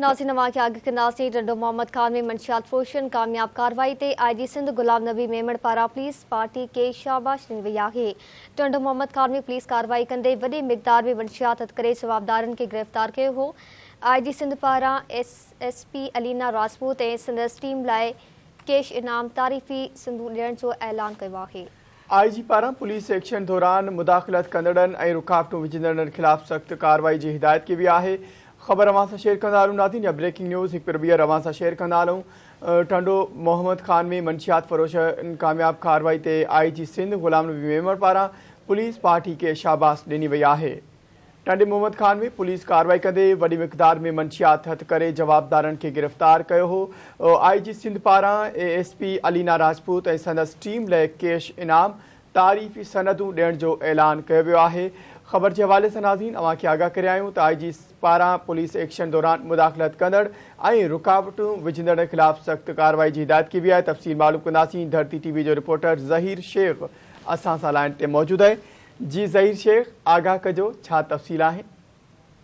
ناظرين اوهان کي آگاهه ڪنداسين ٽنڊو محمد خان ۾ منشيات فروشن ڪامياب ڪارروائي تي آء جي سنڌ غلام نبي ميمڻ پاران پوليس پارٽي کي شاباش ڏني وئي آهي. ٽنڊو محمد خان ۾ پوليس ڪارروائي ڪندي وڏي مقدار ۾ منشيات هٿ ڪري جوابدارن کي گرفتار ڪيو هو. آء جي سنڌ پاران ايس ايس پي علينا راجپوت ۽ سندس ٽيم لاء ڪيش انعام تعريفي سندون ڏيڻ جو اعلان ڪيو آهي. آء جي پاران پوليس ايڪشن دوران مداخلت ڪندڙن ۽ رڪاوٽون وجهندڙن خلاف سخت ڪارروائي جي هدايت ڪئي وئي آهي. خبر اوهان سان شيئر ڪندا هلون ناظرين يا بريڪنگ نيوز هڪ ڀيرو ٻيهر اوهان سان شيئر ڪندا هلون ٽنڊو محمد خان ۾ منشيات فروشن ڪامياب ڪارروائي تي آء جي سنڌ غلام نبي ميمڻ پاران پوليس پارٽي کي شاباس ڏني وئي آهي. ٽنڊي محمد خان ۾ پوليس ڪارروائي ڪندي وڏي مقدار ۾ منشيات هٿ ڪري جوابدارن کي گرفتار ڪيو هو. آء جي سنڌ پاران اي ايس پي علينا راجپوت ۽ سندس ٽيم لئه ڪيش انعام، تعريفي سندون ڏيڻ جو اعلان ڪيو ويو آهي. خبر جي حوالي سان ناظرين اوهان کي آگاهه ڪري آيون ته آء جي پاران پوليس ايڪشن دوران مداخلت ڪندڙ ۽ رڪاوٽون وجهندڙن خلاف سخت ڪارروائي جي هدايت ڪئي وئي آهي. تفصيل معلوم ڪنداسين ڌرتي ٽي وي جو رپورٽر ظهير شيخ اسان سان لائين تي موجود آهي. جي ظهير شيخ آگاهه ڪجو ڇا تفصيل آهن.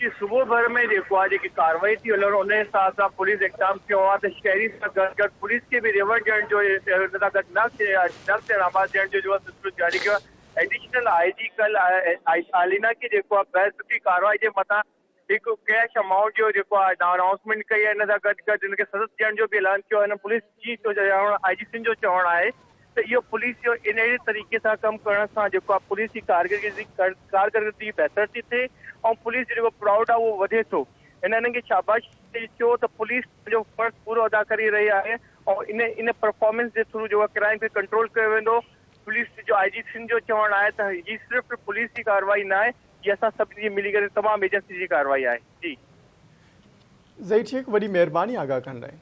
جي صوبو ڀر ۾ جيڪو آهي جيڪي ڪارروائي ٿي هلڻ ان حساب سان پوليس اقدام ڪيو آهي ته شهري سان گڏ گڏ پوليس کي به ريورڊ ڏيڻ جو ان سان گڏ نقد انعامات ڏيڻ جو جو سلسلو جاري ڪيو آهي ايڊيشنل I جي ڪل آلينا کي جيڪو آهي بيحد سٺي ڪارروائي جي مٿان هڪ ڪيش امائونٽ جو جيڪو آهي انائونسمينٽ ڪئي آهي ان سان گڏ گڏ ان کي سزا ڏيڻ جو به اعلان ڪيو آهي پوليس چيف جو چوڻ آء جي سنڌ جو چوڻ آهي ته اهو پوليس جو ان اهڙي طريقي سان ڪم ڪرڻ سان جيڪو آهي پوليس جي ڪارڪردگي ڪارڪردگي بهتر ٿي ٿئي ۽ پوليس جو جيڪو پرائوڊ آهي اهو وڌي ٿو هن انهن کي شاباش ڏئي چيو ته پوليس پنهنجو فرض پورو ادا ڪري رهي آهي ۽ ان ان پرفارمنس جي ٿرو جيڪو ڪرائم کي ڪنٽرول ڪيو ويندو پوليس جو آء جي سنڌ جو چوڻ آهي ته هي صرف پوليس جي ڪارروائي ناهي هي اسان سڀني جي ملي ڪري تمام ايجنسي جي ڪارروائي آهي جي. ظهير شيخ وڏي مهرباني آگاهه ڪرڻ لاء.